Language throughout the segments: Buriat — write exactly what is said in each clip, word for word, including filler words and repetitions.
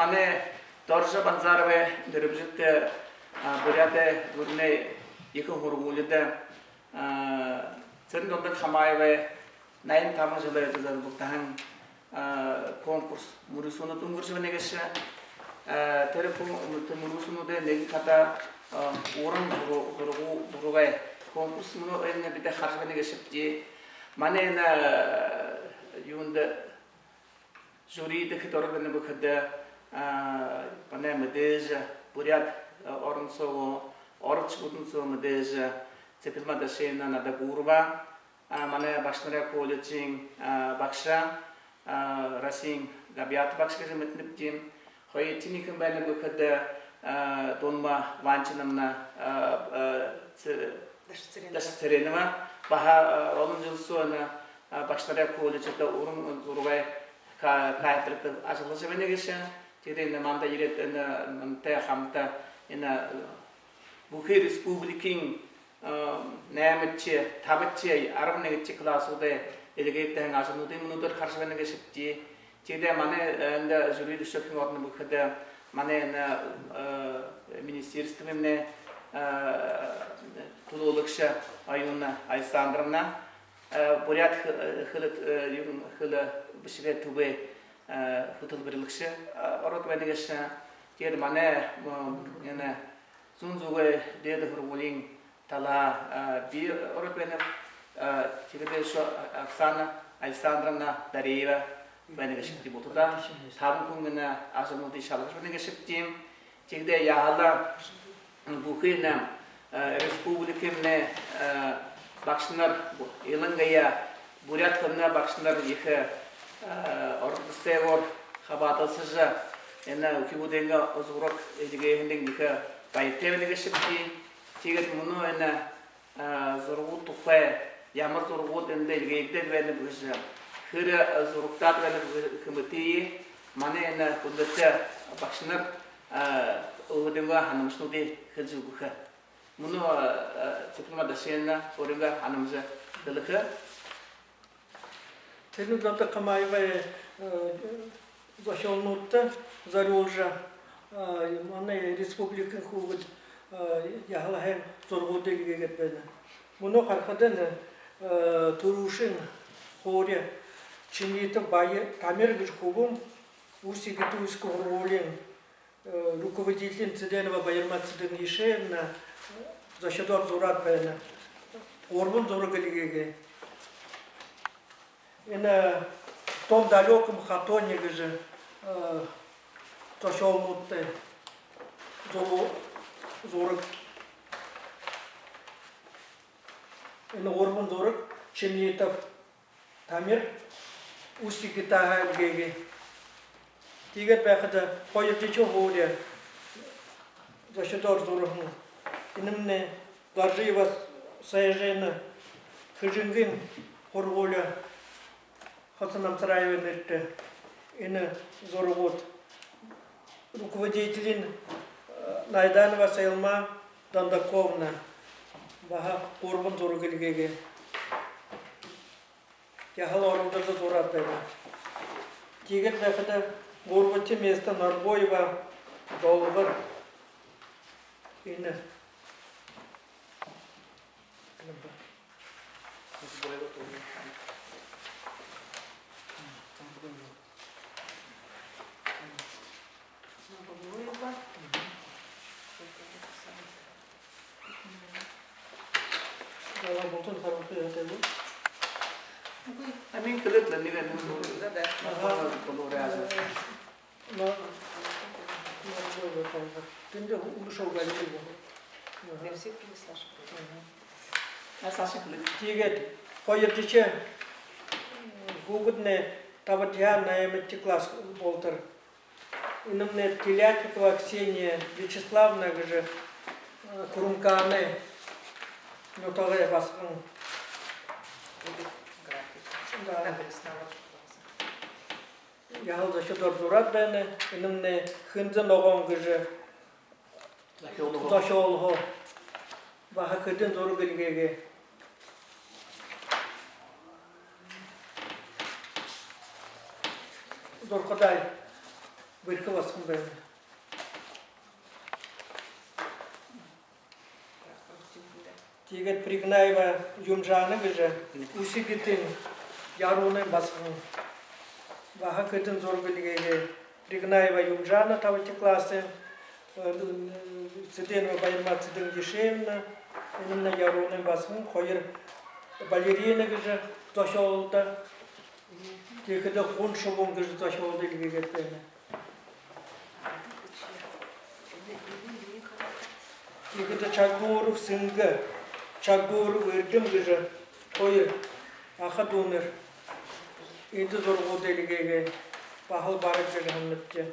Манай Доржо Банзаровай нэрэмжэтэ, а, Буряадай гүрэнэй ехэ һургуулида, а, Цырен-Дондог Хамаевай наян табан жэлэй эдэ зарбагдаһан, а, конкурс мүрысөөнүүд үнгэржэ байна гээшэ. А, тэрэ кон-, тэрэ мүрысөөнүүдэй нэгэн хадаа, а, уран зураг-, зураг-, зурагай конкурс мүнөө энэ бидэ хаража байна гээшэбди. Манай энэ, а, юундэ жюридэ хэд ороод байнаб гэхэдэ, а, манай мэдээжэ буряад, а, орон соогоо, ород гүрэн соогоо мэдээжэ Цыпилма Дашиевна Надагурова, а, манай багшанарай колледжын, а, багша, а, Россиин габьяата багша гэжэ мэдэнэбди. Хоёрдохинь хэн байнаб гэхэдэ, а, Дунма Ванчиновна, а, а, Ц-, Дашицыренова. Дашицыренова. Баһа, а, олон жэл соо энэ, а, багшанарай колледждэ уран зурагай ка-, кафедрада ажаллажа байна гээшэ. Тиигээд энэ манда ерээд, энэ мантай хамта энэ бүхы республикын, а, наймадахи, табадахи, арбан нэгэдэхи классуудай эльгээгдэһэн ажалнуудые мүнөөдэр хаража байна гээшэбди. Тиигээд манай, э, эндэ жюридэ үшөө хэн ороноб гэхэдэ, манай энэ, э, министерствомнай, э, түлөөлэгшэ Оюна Александровна, э, буряад хэ-, хэлэ, э, юун, хэлэ бэшэгэй түбэй, э, хүтэлбэрилэгшэ, э, ороод байна гээшэ. Тиигээд манай, м, энэ зүүн зүгэй дээдэ һургуулиин талаһаа, а, би ороод байнаб, а, тиигээд үшөө Оксана Александровна Дареева байна гээшэбди. Булта табан хүн энэ ажалнуудые шалгажа байна гээшэбди. Тиигээд яһала бүхы энэ, а, республикамнай, а, багшанар, илангаяа буряад хэлэнэй багшанар ехэ, а, оролдосотойгоор хабаадалсажа, энэ үхибүүдэйнгээ зураг эльгээһэндэнь ехэ баяртай байна гээшэбди. Тиигээд мүнөө энэ, а, зурагууд тухай, ямар зурагууд эндэ эльгээгдээд байнаб гэжэ, хэр, а, зурагдаад байнаб гэжэ хэмээтые манай энэ хүндэтэ багшанар, а, өөһэдынгөө һанамжануудые хэлэжэ үгэхэ. Мүнөө, а, Цыпилма Дашиевна өөрынгөө һанамжа хэлэхэ. Цырен-Дондог Хамаевай, э, зохёолнуудта зорюулжа, э, манай республикын хүүгэд, э, яһала һайн зурагуудые эльгээгээд байна. Мүнөө харахадань, э, түрүүшын һуури Чимитов Бая-, Тамир гэжэ хүбүүн Усть-Эгэтуйскэ һургуулиин э, руководитель Цыденова Баярма Цыден-Ешеевна, э, зохидоор зураад байна. Гурбан зураг эльгээгээ. Энэ «В том далёком Хатоне» гэжэ, э, зохёолнуудтай зура-, зураг. Энэ гурбан зураг Чимитов Тамир Усть-Эгэтыһээ эльгээгээ. Тиигээд байхада хоёрдохи һуури зохидоор зураһан. Энэмнай Горжиева Снежана, Хэжэнгын һургуули, Хоца Намсараевай нэрэтэ. Энэ зурагууд руководитель, э, Найданова Саилма Дандаковна. Баһа гурбан зураг эльгээгээ. Яһала оролдожо зураад байна. Тиигээд байхада гурбадахи место Норбоева Долгор. Энэ. Яла бултан харалтай ятайгүй. Үгы. Амин хэлээд лэ нэгэ, нэгэ. Да, да. Нормально, болоо, реально. На, на, на, на, на, тэндэ үлэшөө галигүй. Ага. Ага. А, Саша хэлээд. Тиигээд хоёрдохи хүүгэднай табадахи, наймадахи класс болотор. Энэмнай Телятникова Ксения Вячеславовна гэжэ, э, Курумкаанай нютагай басаган. Да. Яһала зохидоор зураад байна. Энэмнай «Хэнзэ ногоон» гэжэ зохёолһоо. Зохёолһоо. Баһа хэдэн зураг эльгээгээ. Дурхадай. бэрхэ басаган байна. Тиигээд Пригнаева Юмжана гэжэ Үсэгэтын Яруунын басаган. Баһа хэдэн зураг эльгээгээ. Пригнаева Юмжана, табадахи классын, э, Цыденова Баярма Цыден-Ешеевна, энэмнай Яруунын басаган, хоёр балерина гэжэ зохёолдо, тиихэдэ Хун шубуун гэжэ зохёолдо эльгээгээд байна. Тиихэдэ Чагуров Сэнгэ, Чагуров Эрдэм гэжэ хоёр аха дүүнэр эндэ зурагуудые эльгээгээ, баһал бараг гэжэ һананаб даа.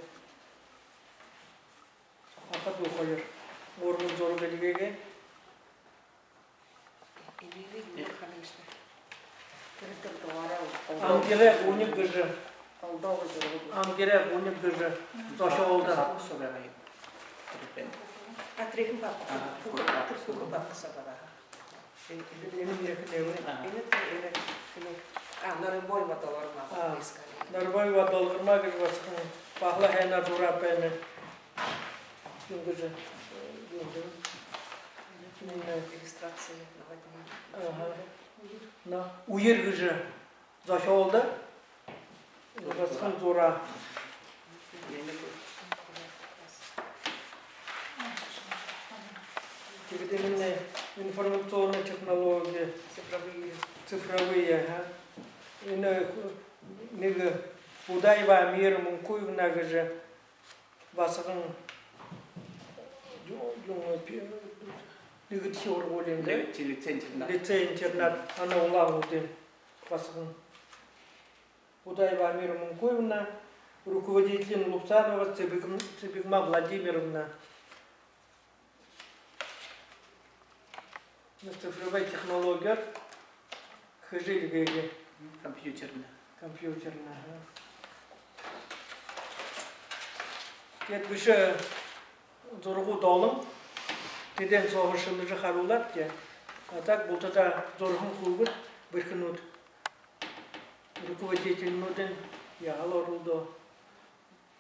Аха дүү хоёр гурбан зураг эльгээгээ. Ангирай гуниг гэжэ, Ангирай гуниг гэжэ зохёолдо. Патриин папка. Ага. Патриин папка. Ага. Энэмнай хэнэй бэ? Ага. Энэмнай, энэмнай, энэмнай. А, Нарбоева Долгорма. А, Нарбоева Долгорма гэжэ басаган, баһал һайнаар зураад байна. Юун гэжэ, юун гэжэ. Иллюстрации наводнения. Ага. Но, «Үер» гэжэ зохёолдо басаган зураа. Тиигээд энэмнай информационная технология. Цифровые. Цифровые, ага. Энэ нэгэ Будаева Амира Мункуевна гэжэ басаган, ю-, ю-, пи-, нэгэдэхи һургуулиин, да? Нэгэдэхи лицей-интернат. Лицей-интернат, ана Улаан-Үдын басаган. Будаева Амира Мункуевна, руководитель Лубсанова Цыбиг-, Цыбигма Владимировна. Цифровой технологиор хэжэ эльгээгээ. Компьютернэ. Компьютернэ, ага. Тиигээд бэшэ зурагууд олон. Тэдэн сооһоо шэлэжэ харуулааб даа. А так бултадаа зураһан хүүгэд, бэрхэнүүд, руководительнүүдынь яһала оролдоо.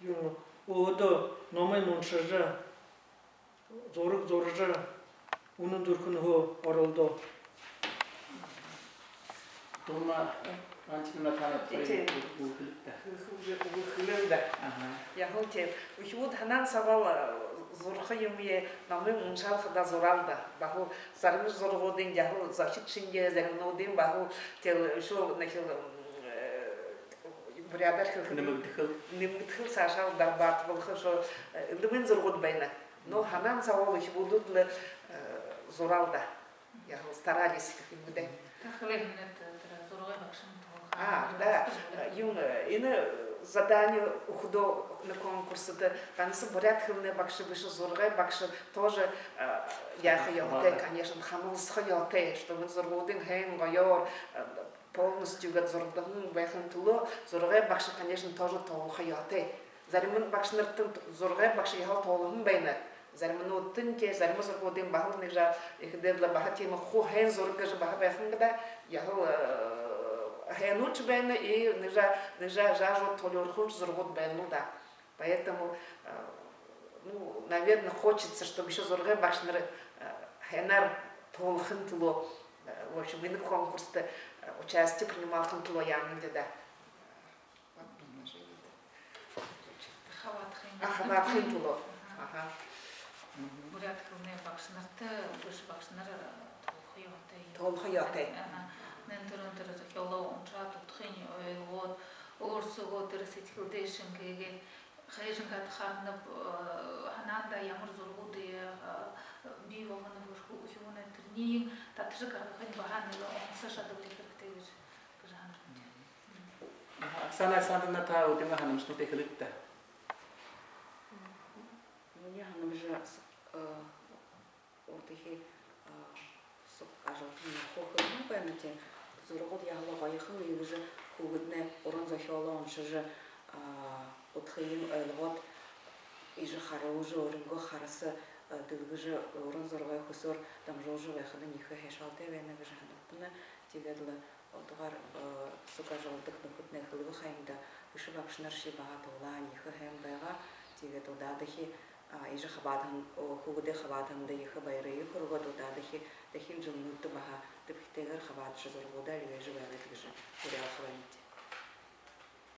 Юун, өөһэдөө номынь уншажа, зураг зуража, үнэн зүрхэнһөө оролдоо. Дума Валентиновна, танай... Тиимэ. Үгы, үгы хэлэе даа. Үгы хэлэе даа. Ага. Яаха юм, тиимэ. Үхибүүд һанаан соогоо, э, зураха юумэеэ номынь уншаал хадаа зураал даа. Баһал зарим зурагуудынь яаха юм, зохид шэнги, заримануудынь баһал тиимэ үшөө нэгэ, э, буряадаар хэлэхэдэ, нэмэгдэхэл. Нэмэгдэхэл, саашаал дорбаатбалха, үшөө, э, элдэбын зурагууд байна. Но һанаан соогоо үхибүүдүүд лэ, э, зураал даа. Яаха юм, старались гэхэ юм гү даа. Та хэлэһэн, тэрэ зурагай багшын тоолоһон. А, да. Юун, э, энэ задание үгэхэдөө, на конкурсдо ганса буряад хэлэнэй багша бэшэ, зурагай багша тоже, э, яаха ёһотой, хамаарха, конечно, хамһалсаха ёһотой, чтобы зурагуудынь һайн, гоёор, э, полностью гээд зурагадаһан байхын түлөө зурагай багша, конечно, тоже тоолохо ёһотой. Зарим багшанартнай зурагай багша яһала тоолоһон байна. Заримануудтань, тиимэ, зарим зурагуудынь баһал нэгэ жаа, ехэ дээдлэ баһа тиимэ хуу һайн зураг гэжэ баһа байхань даа, яһала, э, һайнуудшье байна, и нэгэ жаа, нэгэ жаа, жаа-жаа тоолюурханшье зурагууд байнал даа. Поэтому, э, ну, наверное, хочется, чтобы ещё зурагай багшанар, э, һайнаар тоолохын түлөө, э, в общем, энэ конкурсдо, э, участие принималхын түлөө яанабди даа. Хабаадахын. А, хабаадахын түлөө. Аха. Аха. Мгм. Буряад хэлэнэй багшанарта, бэшэ багшанар, э, тоолохо ёһотой юм. Тоолохо ёһотой. Аха. Нэн түрүүн тэрэ зохёолоо уншаад, удхынь ойлгоод, өөрсөөгөө тэрэ сэдьхэлдээ шэнгээгээд, хайшан гээд харанаб, э, һанаандаа ямар зурагуудые, э, бии болгоноб, үхибүүнэй тэрэниие татажа гаргахань баһа нэгэ онсо шадабари хэрэгтэй гэжэ, гэжэ һананаб. Аха, Оксана Александровна, та өөрынгөө һанамжануудые хэлыт даа. Минии һанамжа, э, урдахи, э, суг ажалтань хуу хэлэһэн байна, тиимэ. Зурагууд яһала гоёхон иигэжэ хүүгэднай уран зохёолоо уншажа, э, удхыень ойлгоод, иигэжэ харуулжа, өөрынгөө хараса, э, дэлгэжэ, уран зурагай хүсөөр дамжуулжа байхадань ехэ һайшаалтай байна гэжэ һанагдана. Тиигээд лэ одоогоор, э, суг ажалладаг нүхэднай хэлэбэ ха юм даа, Хүшэ багшанаршье баһа туһалһан ехэ һайн байгаа. Тиигээд удаадахи, а, иигэжэ хабаадаһан, о, хүүгэдэй хабаадаһанда ехэ баярые хүргөөд, удаадахи дахин жэлнүүдтэ баһа тэбхэртэйгээр хабаадажа, зураглуудаа эльгээжэ байгыт гэжэ уряалха байнабди.